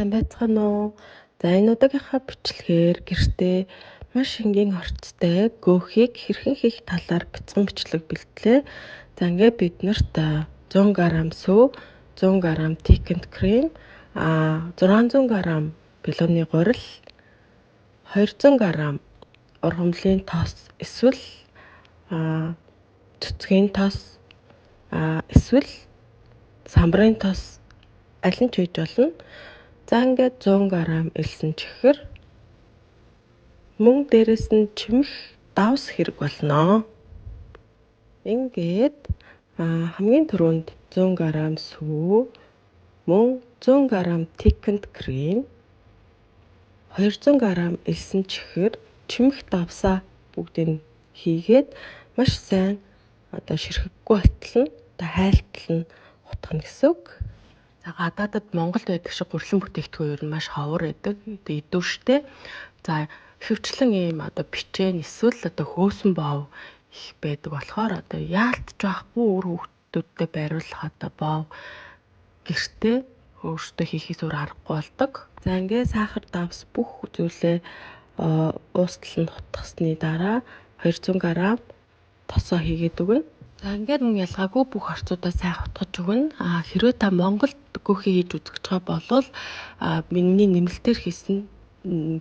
Сайн байцгаана уу? За энэ удаагийнхаа бичлэгээр гэртээ маш энгийн орцтой гөөхийг хэрхэн хийх талаар бяцхан бичлэг бэлтлээ. За ингээд бид нарт 100 г сүү, 100 г thickened cream, 600 г бялууны гурил, 200 г ургамлын тос эсвэл цэцгийн тос эсвэл самбарын тос аль нь ч хийж болно. За ингээд 100 г элсэн чихэр, мөн дээрэс нь чимэх давс хэрэг болно. Ингээд хамгийн түрүүнд 100 г сүү, мөн 100 г thickened cream, 200 г элсэн чихэр, чимэх давсаа бүгдийг хийгээд маш сайн одоо ширхэггүй болтол нь одоо хайлтал нь хутгана гэсэн үг. За гадаадад Монголд байдаг шиг гурилан бүтээгдэхүүн ер нь маш ховор байдаг. Идэвхтэй. За ихэвчлэн ийм одоо бичэн эсвэл одоо хөөсөн боов их байдаг болохоор одоо яалтч байхгүй үр хүүхдүүдтэй байруулах одоо боов гэртээ өөртөө хийхээс өөр аргагүй болдог. За ингээд сахар давс бүх зүйлээ уустал нь хутгасны дараа 200 г тосоо хийгээд өгнө. За ингээд мөн ялгаагүй бүх орцуудаа сайн хутгаж өгнө. Хэрвээ та Монголд гөөхий хийж үзэж байгаа бол миний нэмэлтээр хийсэн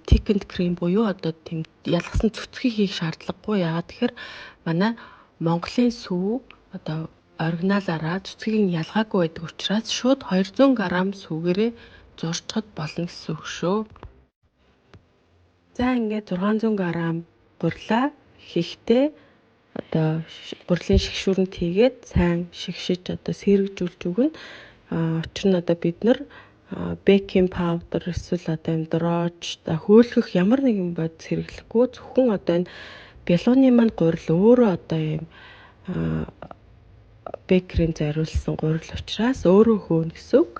thickened cream буюу одоо тийм ялгасан цөцгий хийх шаардлагагүй. Яагаад тэгэхээр манай Монголын сүү одоо оригиналаараа цөцгийг нь ялгаагүй байдаг учраас шууд 200 г сүгээрээ зурчхад болно гэсэн үг шүү. За ингээд 600 г гурлаа хийхдээ одоо гурилын шигшүүрэнд хийгээд сайн шигшиж одоо сэргэжүүлж өгнө. Учир нь одоо бид нар baking powder эсвэл одоо юм дрож хөөлгөх ямар нэгэн бодис хэрэглэхгүй, зөвхөн одоо энэ бялууны маань гурил өөрөө одоо юм бэкерийн зориулсан гурил учраас өөрөө хөөнө гэсэн үг.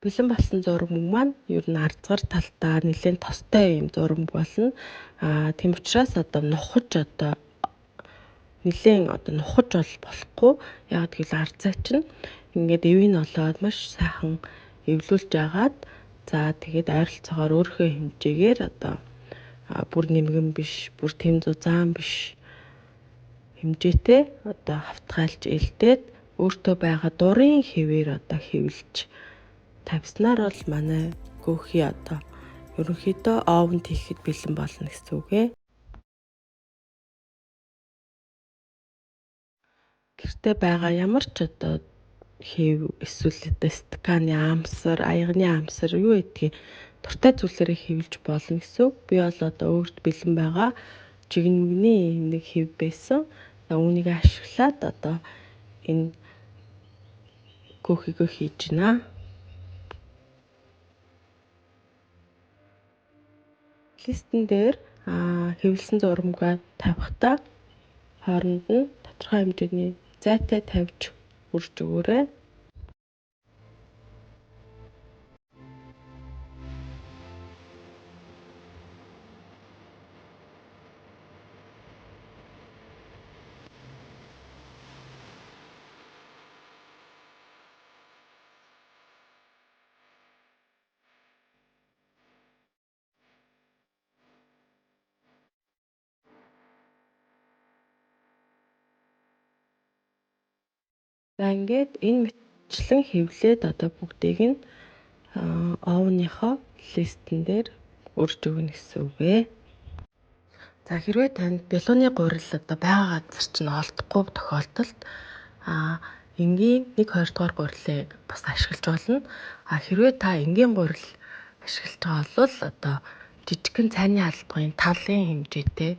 Бэлэн болсон зураг маань ер нь арзгар талдаа нэлээд тостой юм зураг болно. Тийм учраас одоо нухаж одоо нэлээд одоо нухаж бол болохгүй. Яг гэвэл арзай чинь ингээд эвийг олоод маш сайхан эвлүүлж агаад за тэгээд ойролцоогоор өөрийнхөө хэмжээгээр одоо бүр нэмгэн биш, бүр тэм зузаан биш хэмжээтэй одоо хавтгайлж элдээд өөртөө байгаа дурын хэвээр одоо хэвлэж тавьснаар бол манай гөөхий одоо ерөнхийдөө овнд хийхэд бэлэн болно гэсэн үг ээ. Гэртээ байгаа ямар ч одоо хэв эсвэл одоо стаканы амсар, аягны амсар юу гэдгийг дуртай зүйлээрээ хэвлэж болно гэсэн үг. Би бол одоо өөрт бэлэн байгаа жигнэмгний нэг хэв байсан. Үүнийг ашиглаад одоо энэ гөөхийгөө хийж байна. Листэн дээр хэвлэсэн зурмгаа тавихтаа хооронд нь тодорхой хэмжээний зайтай тавьж үрж өгөөрэй. За ингээд энэ мэтчлэн хэвлээд одоо бүгдийг нь овныхоо листэн дээр үрж өгнө гэсэн үг ээ. За хэрвээ танд бялууны гурил одоо байгаа газар чинь олдохгүй тохиолдолд энгийн 1 2 дугаар гурилыг бас ашиглаж болно. Хэрвээ та энгийн гурил ашиглаж байгаа бол одоо жижигхэн цайны албаны талын хэмжээтэй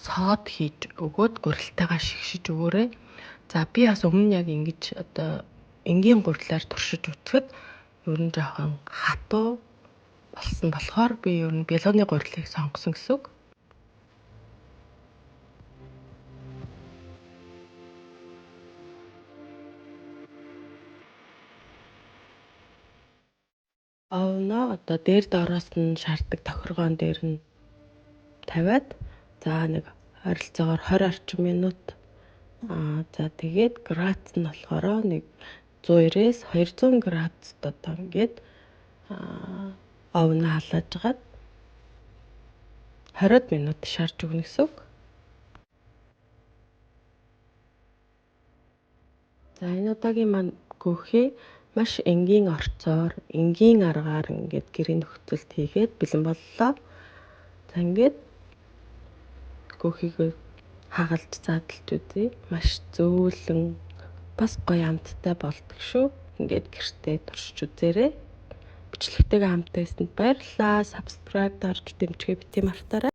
сод хийж өгөөд гурилтайгаа шигшиж өгөөрэй. За би бас өмнө нь яг ингэж одоо энгийн гурилаар туршиж үзэхэд ер нь жоохон хатуу болсон болохоор би ер нь бялууны гурилыг сонгосон гэсэн үг. Овноо Овноо одоо дээр доороос нь шаарддаг тохиргоон дээр нь тавиад за нэг ойролцоогоор 20 орчим минут за тэгээд градус нь болохоор нэг 190-ээс 200 градусд одоо ингээд овноо халааж гаад 20 минут шарж өгнө гэсэн үг. За энэ удаагийн маань гөөхий маш энгийн орцоор, энгийн аргаар ингээд гэрийн нөхцөлд хийгээд бэлэн боллоо. За ингээд гөөхийг хагалж задлж үзье. Маш зөөлөн бас гоё амттай болдог шүү. Ингээд гэртээ туршиж үзээрэй. Бичлэгтэйгээ хамт байсанд баярлалаа. Subscribe дарж дэмжигээ битгий мартаарай.